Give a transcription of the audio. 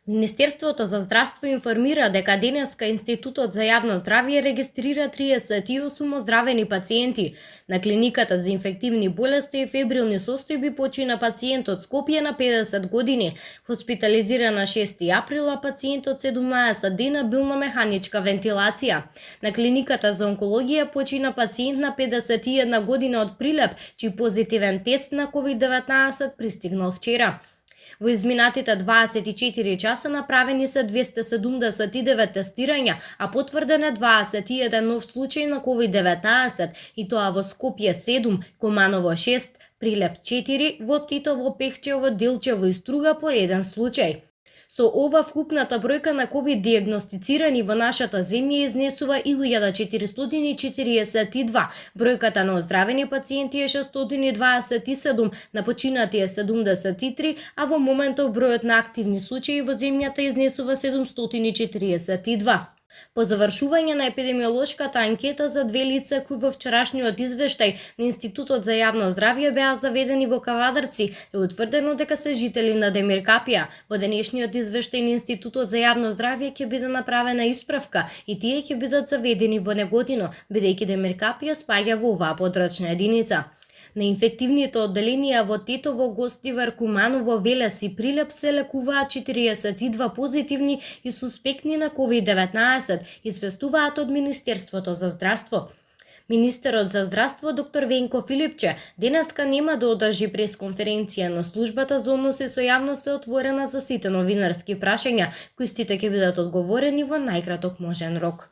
Министерството за здравство информира дека денеска Институтот за јавно здравје регистрира 38 оздравени пациенти. На клиниката за инфективни болести и фебрилни состојби почина пациент од Скопје на 50 години, хоспитализиран на 6 април, а пациентот 17 дена бил на механичка вентилација. На клиниката за онкологија почина пациент на 51 година од Прилеп, чиј позитивен тест на COVID-19 пристигнал вчера. Во изминатите 24 часа направени се 279 тестирања, а потврден е 21 нов случај на COVID-19, и тоа во Скопје 7, Куманово 6, Прилеп 4, во Титово, Пехчево, Делчево и Струга по 1 случај. Со ова вкупната бројка на COVID диагностицирани во нашата земја изнесува 1442. Бројката на оздравени пациенти е 627, на починати е 73, а во моментов бројот на активни случаи во земјата изнесува 742. По завршување на епидемиолошката анкета за 2 лица кои во вчерашниот извештај на Институтот за јавно здравје беа заведени во Кавадарци, е утврдено дека се жители на Демиркапија. Во денешниот извештај на Институтот за јавно здравје ќе биде направена исправка и тие ќе бидат заведени во Неготино, бидејќи Демиркапија спаѓа во оваа подрачна единица. На инфективните одделенија во Тетово, Гостивар, Куманово, Велес и Прилеп се лекуваат 42 позитивни и суспектни на COVID-19, известуваат од Министерството за здравство. Министерот за здравство доктор Венко Филипче денеска нема да одржи пресконференција, но службата за односи со јавност е отворена за сите новинарски прашања, кои ќе бидат одговорени во најкраток можен рок.